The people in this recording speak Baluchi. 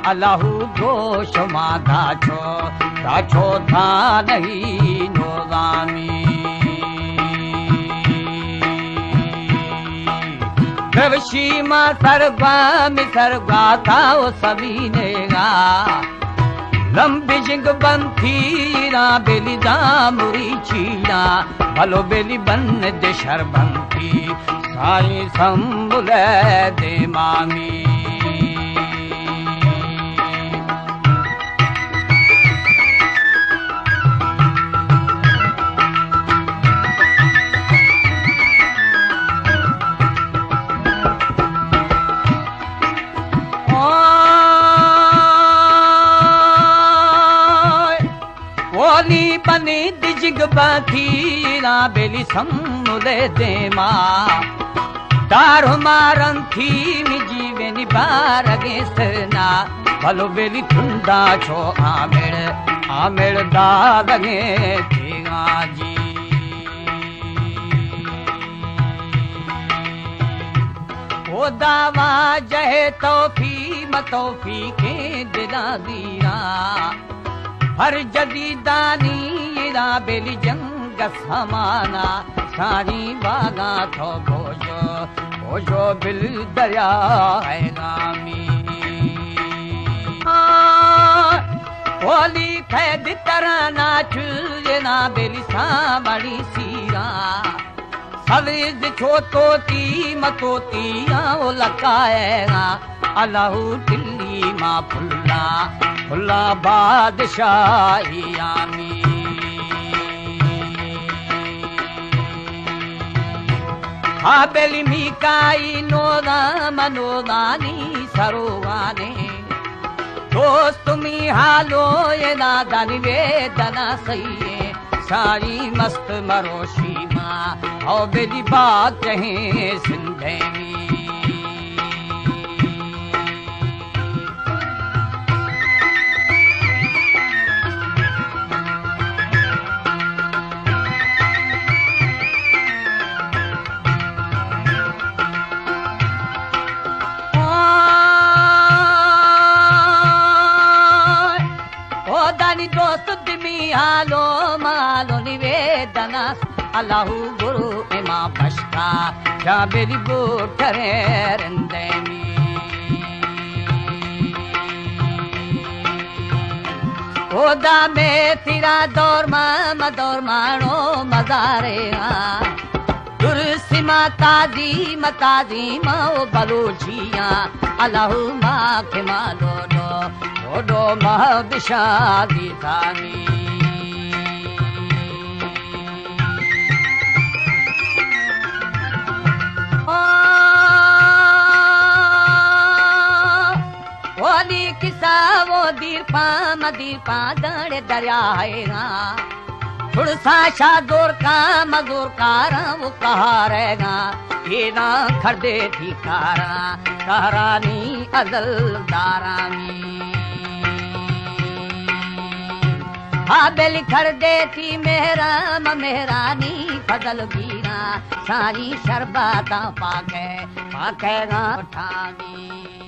الہو گوش ما داچو، داچو تھا نہیں نورامی۔ بوشی ما سرگوامی سرگواتا و سبینے گا۔ لمبی جنگ بنتی را بیلی دامری چینا، بلو بیلی بند شر بنتی، سائیں سنبل دیمامی۔ اولی بنی دجگ باتینا بیلی سمولے دیما۔ دار مارن تھی می جیونی بارگیں سرنا، بلو بیلی تھندا چو آمڑ، آمڑ دارگیں تیگا جی۔ او داوا جہ توفی متوفیقیں دلا دیرا۔ ہر جدیدانی را بیلی جنگ سمانا، ساری باگا تو بوجو، بوجو بل دریا ہے نامی۔ اولی قید ترانا چوزنا بیلی سامڑی سیرا۔ سویز چو توتی متوتی آں و لکائے گا۔ الہو ٹلی ما پھلا، پھلا بادشاہی آمی۔ ہابل میکائی نودا منودانی سروانی۔ دوست می حالو یہ نادانی ویدنا سہی ہے۔ ساری مست مروشی ما، او بیلی بات کہیں سندھے می۔ او دانی دوست دمی حالو مالو نویدنا۔ الہو گرو اما بشکا جابری بوٹرے رندے می۔ او دا میں تیرا دور ما مدور مانو مزارے ہاں۔ درستی ما تعظیم، تعظیم او بلوچیاں۔ الہو ما کہ ما لوڈو، لوڈو ما بشادی تانی۔ آ، اولی قصہ وہ دیر پا، مدیر پا دڑ دریا ہے نا۔ تھوڑسا شاہ زور کا مزور کاراں وہ کہارے گا، اینا کھردے تھی کاراں، کارانی ازل دارانی۔ ہابل کھردے تھی مہرام مہرانی فضل گیرا، ساری شرباتاں پاکے، پاکے گا ٹھامی۔